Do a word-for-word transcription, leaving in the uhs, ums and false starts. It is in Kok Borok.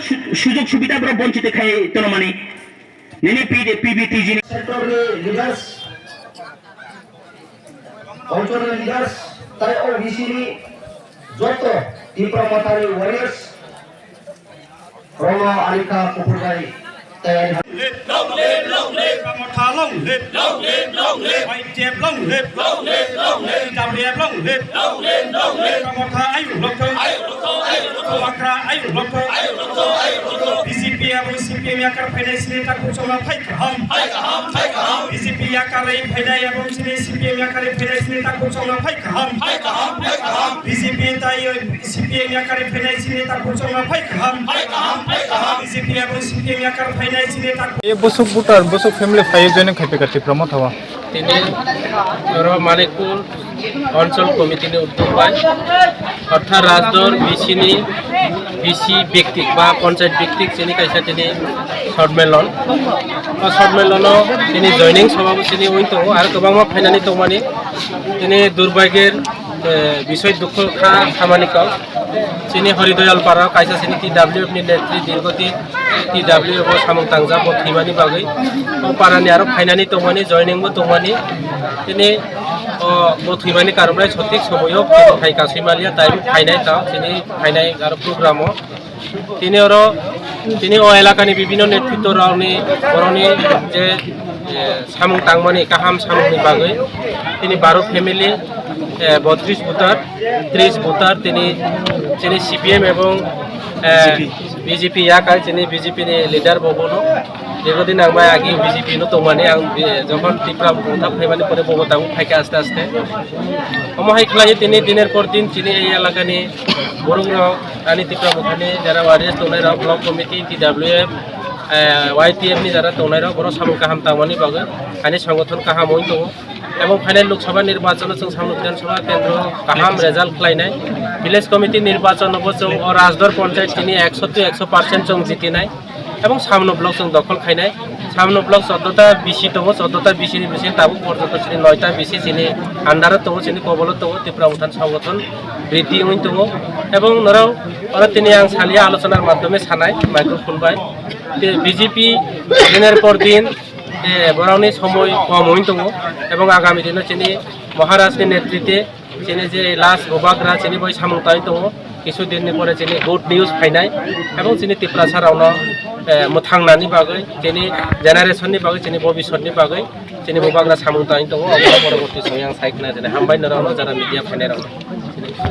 Su-, sujog subida borok bonchito khai tono mani. Nini P D, P B T G ni sector ni leaders, cultural leaders, tai O B C ni joto Tipra Mothani warriors, Rono Anika Kupurbai, tai Long live, long live. Tipra Motha long live. Long live, long live. Y T F long live. Long live, long live. T W F long live. Long live, long live. Tipra Motha ayuk lokthok. Ayuk lokthok, ayuk lokthok. Bubagra ayuk lokthok. Ayuk lokthok, ayuk lokthok. B J P abo C P M yakar phainai sini takhuk chongma phai kaham. Phai kaham, phai kaham. B J P yakarwi phainai abo sini C P M yakarwi phainai sini takhuk chongma phai kaham. Phai kaham, phai kaham. B J P tai C P M yakarwi phainai sini takhuk chongma phai kaham. Phai kaham, phai kaham. B J P abo C P M yakar phainai sini takhuk. E bosok butar, bosok family phaiwi joining khai phaikha Tipra Mothao. Tini oro Manikpur Anchal Committee ni uddog bai, orthat Rajdor B C ni B C bektik ba panchayat bektik chini kaisa tini short melon. O short melon o tini joining sabha bo chini oi tongo, aro kwbangma phainani tongmani. Tini durbagir, eh, bisoi dukho kha samani kok. Chini Horidoyal para kaisa chini T W F ni netri dirgho din T W F o samung tangjak bo thwimani bagwi. O para ni aro phainani tongmani, joining bo tongmani. Tini o bo thwimani karon bai sothik somoyo phai kasui maliya, tai bo phainai tao chini phainai aro program o. Tini oro, tini o elakani bibhinno netritto rokni, borokni je, eh, samung tangmani, kaham samungni bagwi, tini baro family, eh, botris voter, tris voter, tini, chini C P M ebong, eh, B J P yakai, chini B J P ni leader bo bono. Dirghodin ang bai agi B J P no tongmani, ang, eh, jokhon Tipra Motha phaimani pore bobo tabuk phaikha aste aste. Omo hai khlai tini diner por din chini ei elakani borok rok, ani Tipra Mothani jara warriors tongnai rok, block committee, T W F, eh, Y T F ni jara tongnai rok, borok samung kaham tangmani bagwi ani songothon kaham wng tongo. Ebong phainai Lok Sabha nirbachon o chwng samung Bidhan Sabha kendro kaham result khlainai. Village committee nirbachon o bo chwng o Rajdor Panchayat chini ekso to ekso percent chwng jitinai. Ebong samno block chwng dokhol khainai. Samno block chouddota B C tongo, chouddota B C ni bising tabuk porjonto chini noita B C chini under o tongo, chini kobolo tongo, Tipra Mothan songothon briddi wngwi tongo. Ebong norok oro tini ang saliya alochonar maddhome sanai microphone bai. Te B J P dinner por din, eh, borokni somoi kom wngwi tongo. Ebong agami dino chini Maharaj ni netrite chini je last Bubagra chini bai samung tangwi tongo, kisu din ni pore chini good news phainai, ebong chini Tiprasa rokno, eh, mwthangnani bagwi, chini generation ni bagwi, chini bobiswt ni bagwi chini Bubagra samung tangwi tongo, obo poroborti somoyang sai khna jani hambai norokno jara media phainai rokno.